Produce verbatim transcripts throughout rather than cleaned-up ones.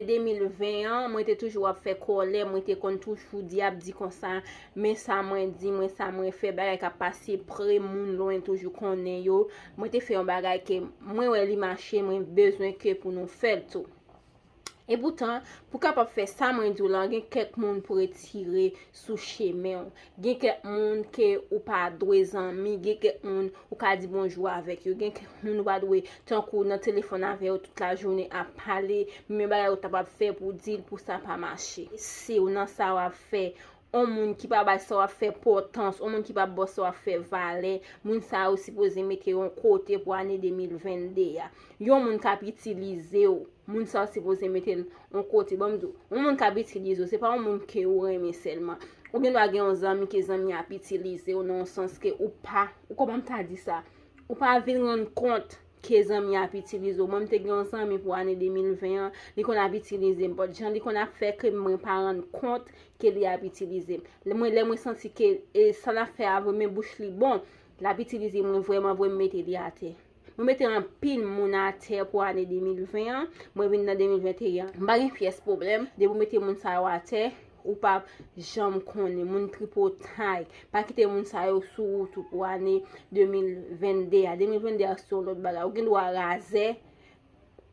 de mil ven an, mwen te toujou ap fè kòlè, mwen te konn toujou di ap di konsa, men sa mwen di, mwen sa mwen fè, bagay k ap pase pre moun lwen toujou konnen yo. Mwen te fè yon bagay ke mwen wè li mache, mwen bezwen ke pou nou fè l tou. Epoutan, pou kapab fè sa mwen di w lan, gen kèk moun pou retire sou chemen w. Gen kèk moun ke ou pa dwe zanmi, gen kèk moun ou ka di bonjou avèk yo, gen kèk moun ou pa dwe tankou nan telefòn avè yo tout lajounen ap pale, menm bagay ou t ap ap fè pou di l pou sa pa mache. Si w nan sa w ap fè, yon moun ki pa bay sa w ap fè pòtans, yon moun ki pa ba sa w ap fè valè, moun sa yo sipoze mete yon kote pou ane de mil vennde a. Yon moun k ap itilize w, moun sa yo sipoze mete l yon kote. Ban m di w, yon moun k ap itilize w, se pa yon moun ke ou renmen sèlman. Ou gen dwa gen yon zanmi ke zanmi ap itilize w nan yon sans ke ou pa, ou kòman m ta di sa? Ou pa vin rann kont ke zanmi ap itilize w. Mwen, m te gen yon zanmi pou ane de mil ven an, li konn ap itilize m. But jan li konn ap fè ke mwen pa rann kont ke li ap itilize m. Lè mwen, lè mwen santi ke e, sa l ap fè a vre, men bouch li bon, l ap itilize mwen vrèman vre, m mete li atè. Mwen mete anpil moun atè pou ane de mil ven an, mwen vin nan de mil venteyen an. M pa gen pyès pwoblèm, depi w mete moun sa yo atè, ou p ap janm konnen. Moun tripotay. Pa kite moun sa yo sou wout ou pou ane de mil vennde a. De mil vennde a se yon lòt bagay. Ou gen dwa razè,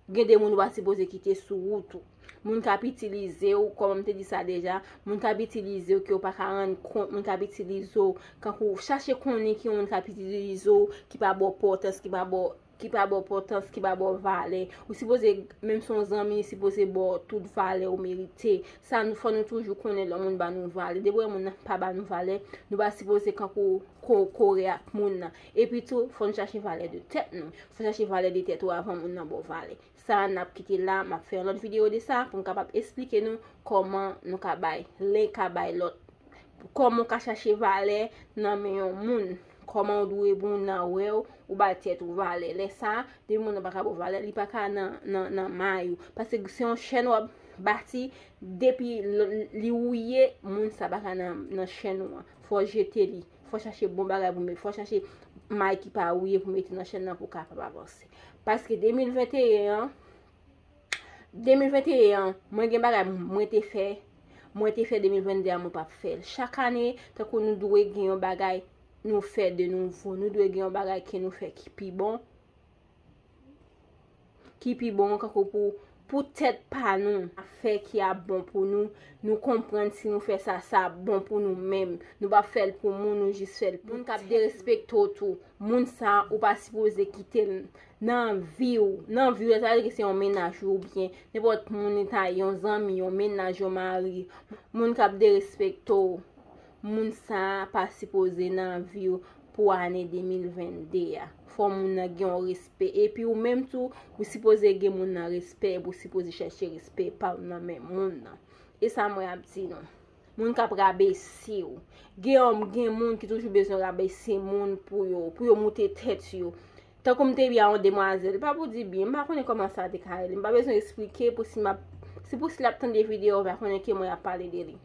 gen de moun ou pa sipoze kite sou wout ou. Moun k ap itilize w, kòm m te di sa deja, moun k ap itilize w ke w pa ka rann kont, moun k ap itilize w, kankou chache konnen ki moun k ap itilize w, ki pa ba w pòtans, ki pa ba w, ki pa ba w pòtans, ki pa ba w valè. Ou sipoze, menm si w zanmi, li sipoze ba w tout valè ou merite. Sa, nou, fò nou toujou konnen lè moun ba nou valè. Depi w wè moun nan pa ba nou valè, nou pa sipoze kankou ko-, kore ak moun nan. Epi tou, fò nou chache valè de tèt nou. Fò chache valè de tèt ou avan moun nan ba w valè. Sa a, n ap kite la, m ap fè yon lòt videyo de sa pou m kapab esplike nou kòman nou ka bay, len ka bay lòt. Kòman w ka chache valè nan men yon moun. Kòman w dwe pou moun nan wè w, ou bay tèt ou valè. Lè sa a, depi moun nan pa ka ba w valè, li pa ka nan, nan, nan may ou. Paske se yon chèn w ap bati, depi l-, li wouye, moun sa pa ka nan, nan chèn ou an. Fò w jete li. Fò w chache bon bagay pou mete. Fò w chache may ki pa wouye pou mete nan chèn nan pou w kapab avanse. Paske de mil venteyen an, de mil venteyen an, mwen gen bagay mwen te fè, mwen te fè de mil vennde a, mwen p ap fè l. Chak ane, tankou nou dwe gen yon bagay nou fè de nouvo, nou dwe gen yon bagay ke nou fè ki pi bon, ki pi bon, kankou pou, pou tèt pa nou, fè ki ap bon pou nou, nou konprann si nou fè sa, sa ap bon pou nou menm. Nou p ap fè l pou moun, nou jis fè l pou moun k ap derespekte w tou. Moun sa, ou pa sipoze kite l nan vi w. Nan vi w, sa vle di ke se yon mennaj ou oubyen nenpòt moun, li ta yon zanmi, yon mennaj, yon mari. Moun k ap derespekte w, moun sa a pa sipoze nan vi w pou ane de mil vennde a. Fò moun nan gen yon respè. Epi ou menm tou, ou sipoze gen moun nan respè, epi ou sipoze chèche respè pa w nan men moun nan. E sa mwen ap di nou. Moun k ap rabese w. Gen òm, gen moun ki toujou bezwen rabese moun pou yo, pou yo moute tèt yo. Tankou m te di a yon demwazèl, pa pou di byen, m pa konnen kòman sa te ka rele. M pa bezwen eksplike pou si m ap, si pou si l ap tande videyo, pa konnen ke mwen ap pale de li.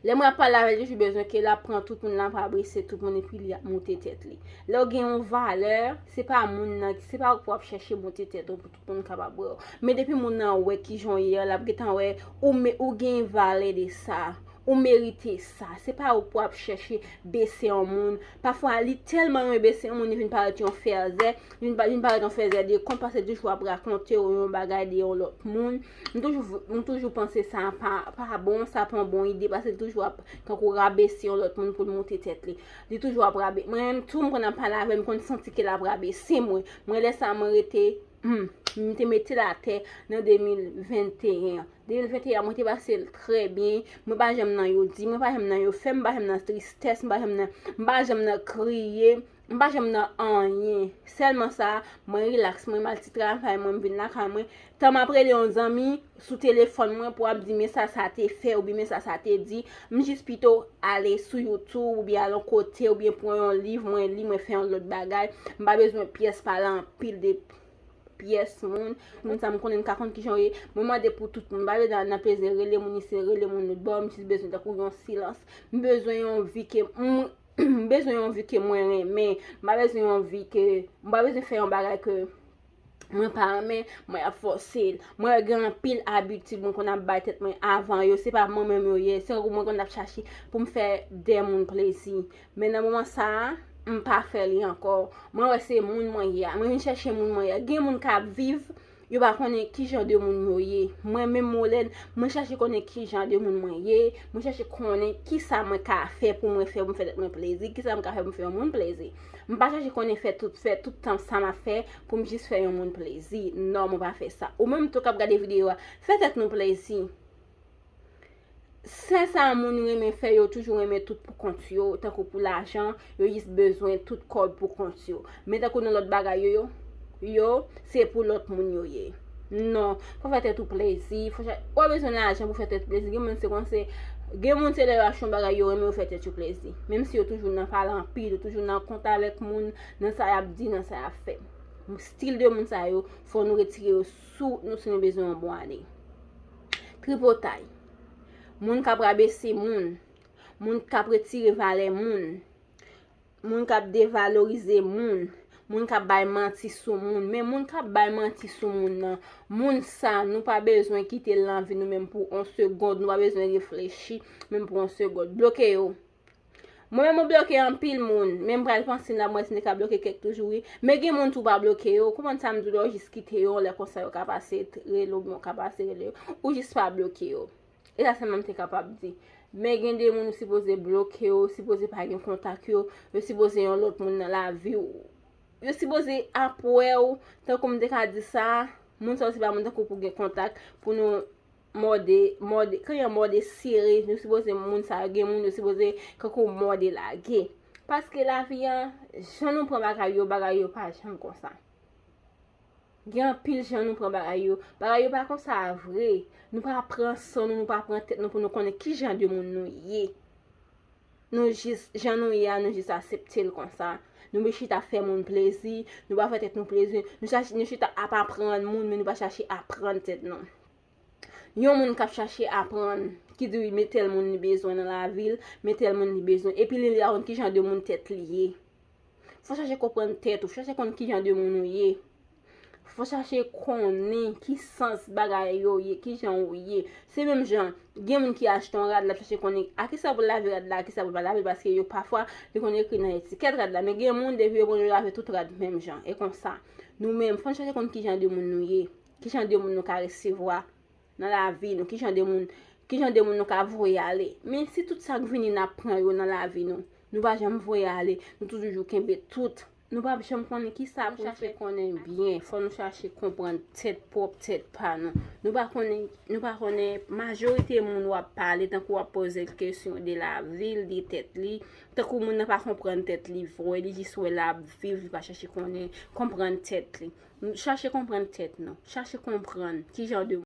Lè mwen ap pale avè l, li toujou bezwen ke l ap pran tout moun, l ap rabese tout moun, epi li ap moute tèt li. Lè w gen yon valè, se pa moun nan, se pa ou pou ap chèche moute tèt ou pou tout moun kapab wè w. Men depi moun nan wè kijan w ye a, l ap gentan wè ou me-, ou gen valè de sa. Ou merite sa. Se pa ou pou ap chèche bese yon moun. Pafwa, li tèlman renmen bese yon moun, li vin parèt yon fèzè. Li vin pa-, li vin parèt yon fèzè de kont, paske li toujou ap rakonte w yon bagay de yon lòt moun. M toujou, m toujou panse sa pa, pa bon, sa pa yon bon ide, paske li toujou ap, kankou, rabese yon lòt moun pou l moute tèt li. Li toujou ap rabe-, mwen menm tou, m konn ap pale avè l, m konn santi ke l ap rabese mwen. Mwen, lè sa, mwen rete, hmm, m te mete l atè nan de mil venteyen an. De mil venteyen an, mwen te pase l trè byen. Mwen pa janm nan yo di, mwen pa janm nan yo fè, mwen pa janm nan tristès, mwen pa janm nan, mwen pa janm nan kriye, mwen pa janm nan anyen. Sèlman sa, mwen rilaks, mwen m al ti travay mwen, m vin lakay mwen. Tan m ap rele yon zanmi sou telefòn mwen pou ap di men sa sa te fè oubyen men sa sa te di, m jis pito ale sou YouTube oubyen al yon kote oubyen pran yon liv, mwen li, mwen fè yon lòt bagay. M pa bezwen pyès pale anpil de pyès moun. Moun sa m konnen m ka konn kijan yo ye. Mwen mande pou tout moun. M pa vle nan, nan plezi rele moun isi, rele moun lòt bò. M jis bezwen tankou yon silans. M bezwen yon vi ke, m, m bezwen yon vi ke mwen renmen. M pa bezwen yon vi ke, m pa bezwen fè yon bagay ke Mwen pa renmen, mwen ap fòse l. Mwen gen anpil abitid mwen konn ap bay tèt mwen avan yo. Se pa mwen menm yo ye. Se tankou mwen konn ap chache pou m fè de moun plezi. Men nan moman sa a, m pa fè li ankò. Mwen wè se moun mwen ye a. Mwen vin chèche moun mwen ye a. Gen moun k ap viv, yo pa konnen ki jan de moun yo ye. Mwen menm Molène, mwen chache konnen ki jan de moun mwen ye. Mwen chache konnen ki sa mwen ka fè pou mwen fè, pou m fè tèt mwen plezi. Ki sa mwen ka fè pou m fè yon moun plezi. M pa chache konnen fè tout, fè tout tan sa m ap fè pou m jis fè yon moun plezi. Non, mwen pa fè sa. Ou menm tou k ap gade videyo a, fè tèt nou plezi. Sè sa moun renmen fè, yo toujou renmen tout pou kont yo, tankou pou lajan, yo jis bezwen tout kòb pou kont yo. Men tankou nan lòt bagay yo, yo, yo, se pou lòt moun yo ye. Non, fò fè tèt ou plezi, fò chè, ou pa bezwen lajan pou fè tèt ou plezi. Gen moun se konsa, gen moun se lè yo achte yon bagay, yo renmen yo fè tèt yo plezi. Menm si yo toujou nan pale anpil, yo toujou nan kont avèk moun, nan sa y ap di, nan sa y ap fè. Stil de moun sa yo, fò nou retire yo sou nou si nou bezwen yon bon ane. Tripotay. Moun k ap rabese moun. Moun k ap retire valè moun. Moun k ap devalorize moun. Moun k ap bay manti sou moun. Men moun k ap bay manti sou moun nan, moun sa, nou pa bezwen kite l nan vi nou menm pou yon segond. Nou pa bezwen reflechi menm pou yon segond. Bloke yo. Mwen menm, mwen bloke anpil moun, men m pral panse nan mwen si m te ka bloke kèk toujou, wi. Men gen moun tou pa bloke yo. Konprann sa m di w la, ou jis kite yo, lè konsa yo ka pase rele w, yo ka pase rele yo. Ou jis pa bloke yo. E sa sèlman m te kapab di. Men gen de moun ou sipoze bloke yo, ou sipoze pa gen kontak yo, yo sipoze yon lòt moun nan lavi w. Yo sipoze ap wè w, tankou m te ka di sa, moun sa yo se pa moun tankou pou gen kontak, pou nou mòde, mòde, kanyen mòde sere, nou sipoze moun sa yo, gen moun yo sipoze kankou mòde lage. Paske lavi an, jan nou pran bagay yo, bagay yo pa janm konsa. Gen anpil jan nou pran bagay yo. Bagay yo pa konsa vre. Nou pa pran san nou, nou pa pran tèt nou pou nou konnen ki jan de moun nou ye. Nou jis, jan nou ye a, nou jis aksepte l konsa. Nou vle chita fè moun plezi, nou pa fè tèt nou plezi. Nou chache, nou chita ap aprann moun, men nou pa chache aprann tèt nou. Yon moun k ap chache aprann, ki di wi, men tèl moun li bezwen nan lavi l, men tèl moun li bezwen. Epi li, li pa konn ki jan de moun tèt li ye. Fò chache konprann tèt ou, chache konn ki jan de moun ou ye. Fò chache konnen ki sans bagay yo ye, ki jan ou ye. Se menm jan, gen moun ki achte yon rad, l ap chache konnen a ki sa pou l lave rad la, a ki sa pou l pa lave l, paske yo pafwa, li konn ekri nan etikèt rad la, men gen moun, depi yo pran yo lave tout rad menm jan, e konsa. Nou menm, fò n chache konn ki jan de moun nou ye, ki jan de moun nou ka resevwa nan lavi nou, ki jan de moun, ki jan de moun nou ka voye ale. Men si tout sa k vini n ap pran yo nan lavi nou, nou pa janm voye ale, nou toujou kenbe tout. Nou p ap janm konnen ki sa pou n fè. Fò nou chache konnen byen, fò nou chache konprann tèt pwòp tèt pa nou. Nou pa konnen, nou pa konnen majorite moun w ap pale, tankou w ap poze l kesyon de lavi l, de tèt li, tankou moun nan pa konprann tèt li vre, li jis wè l ap viv, li pa chache konnen, konprann tèt li. Chache konprann tèt nou. Chache konprann ki jan de